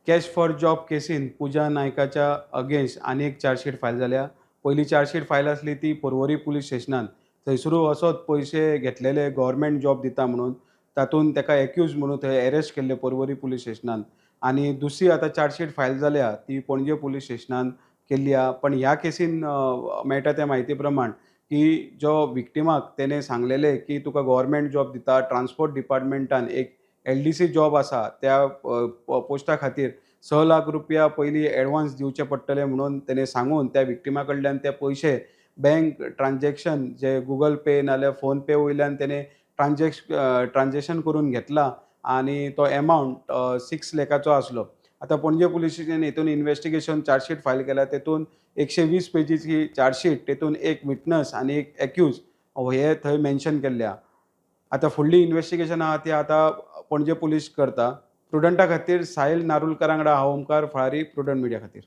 Cash for job casein पुजा नायकाच्या against आनी एक चार्जशीट फायल जाल्या. पयली चार्जशीट फायल आसली ती पर्वरी पुलीस स्टेशनान. थंयसरू असोच पयशे घेतलेले गव्हर्मेंट जॉब दिता म्हणून, तातूंत ताका एक्यूज म्हणून थंय अरेस्ट केल्ले पर्वरी पुलीस स्टेशनान. आनी दुसरी आतां चार्जशीट फायल जाल्या ती पणजे पुलीस स्टेशनान केल्ली आहा. पण ह्या केसीन मेळटा त्या म्हायती प्रमाण की जो विक्टिमाक तेणें सांगलेलें की तुका गव्हर्मेंट जॉब दिता, ट्रान्सपोर्ट डिपार्टमेंटान एक एलडीसी जॉब आसा, त्या पोस्टा खातीर 6 लाख रुपया पयलीं एडवान्स दिवचे पडटले म्हणून तेणें सांगून त्या विक्टिमा कडल्यान ते पयशे बँक ट्रान्झॅक्शन जे गुगल पे नाल्यार फोन पे वयल्यान तेणें ट्रान्झॅक्शन करून घेतला आनी तो एमावंट 6 लॅकाचो आसलो. आतां पणजे पुलीस स्टेशन हितून इन्वेस्टिगेशन चार्जशीट फायल केल्या. तेतून 120 पेजीची चार्जशीट, तेतून एक विटनस आनी एक एक्यूज हे थंय मेन्शन केल्ले आहा. आतां फुडली इन्वेस्टिगेशन आहा ती आतां पणजे पुलीस करता. प्रुडंटा खातीर साहिल नारुलकर वांगडा हांव ओमकार फळारी, प्रुडंट मिडिया खातीर.